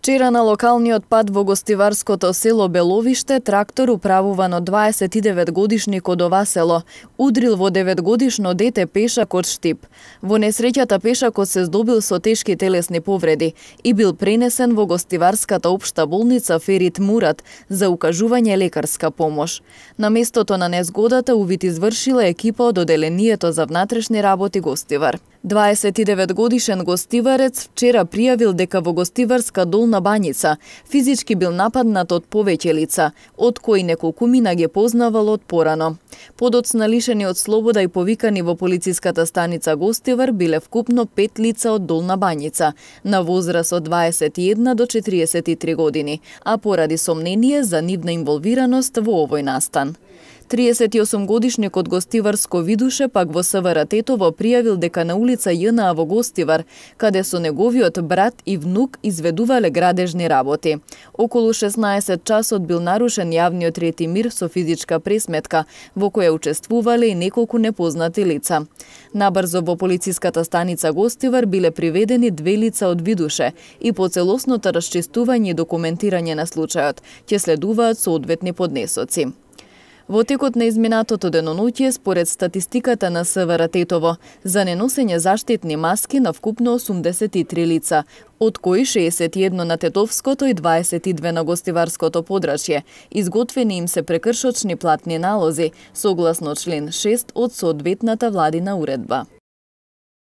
Вчера на локалниот пат во гостиварското село Беловиште трактор управуван од 29-годишник од ова село удрил во 9-годишно дете пешак од Штип. Во несреќата пешакот се здобил со тешки телесни повреди и бил пренесен во гостиварската општа болница Ферит Мурат за укажување лекарска помош. На местото на незгодата увид извршила екипа од Оделението за внатрешни работи Гостивар. 29-годишен гостиварец вчера пријавил дека во гостиварска Долна Бањица физички бил нападнат од повеќе лица, од кои неколкумина ги познавал од порано. Подоцна лишени од слобода и повикани во полициската станица Гостивар биле вкупно 5 лица од Долна Бањица, на возраст од 21 до 43 години, а поради сомнение за нивна инволвираност во овој настан. 38-годишник од Гостиварско Видуше пак во СВР Тетово пријавил дека на улица ЈНА во Гостивар, каде со неговиот брат и внук изведувале градежни работи. Околу 16 часот бил нарушен јавниот ред и мир со физичка пресметка, во која учествувале и неколку непознати лица. Набрзо во полициската станица Гостивар биле приведени 2 лица од Видуше и по целосното расчистување и документирање на случајот ќе следуваат соодветни поднесоци. Во текот на изминатото деноноќие, според статистиката на СВР Тетово, за неносење заштитни маски на вкупно 83 лица, од кои 61 на Тетовското и 22 на Гостиварското подрачје, изготвени им се прекршочни платни налози, согласно член 6 од соодветната владина уредба.